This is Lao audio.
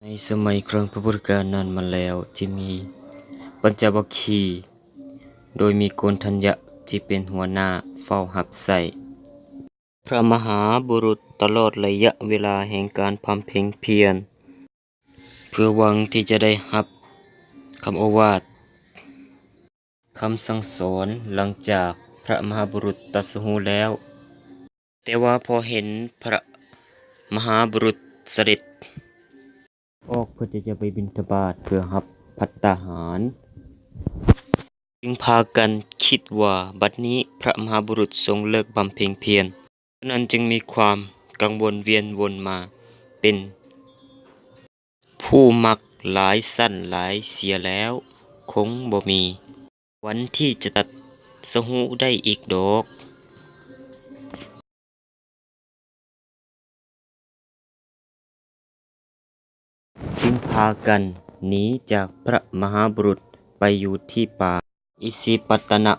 ໃນສະໄໝຄັ້ງພະພຸດທະການນານມາແລ້ວ ທີ່ມີປັນຈະວັກຄີ ໂດຍມີໂກນທັນຍະທີ່ເປັນຫົວໜ້າເຝົ້າຮັບໃຊ້ ພະມະຫາບຸລຸດຕະຫຼອດໄລຍະເວລາແຫ່ງການບຳເພັງພຽນ ເພື່ອຫວັງທີ່ຈະໄດ້ຮັບຄຳໂອວາດ ຄຳສັ່ງສອນ ຫຼັງຈາກພະມະຫາບຸລຸດຕັດສະຮູ້ແລ້ວ. ແຕ່ວ່າພໍເຫັນພະມະຫາບຸລຸດສະເດັດອອກເພື່ອທີ່ຈະໄປບິນທະບາດເພື່ອຮັບພັດຕາຫານ ຈຶ່ງພາກັນຄິດວ່າບັດນີ້ພະມະຫາບຸລຸດຊົງເລີກບຳເພັງພຽນ. ສະນັ້ນຈຶ່ງມີຄວາມກັງວົນວຽນວົນມາເປັນ ຜູ້ມັກຫຼາຍຊັ້ນຫຼາຍເສຍແລ້ວ ຄົງບໍ່ມີວັນທີ່ຈະຕັດສະຮູ້ໄດ້ອີກດອກ ຈຶ່ງພາກັນໜີຈາກພະມະຫາບຸລຸດໄປຢູ່ທີ່ປ່າອິສິປັດຕະນະ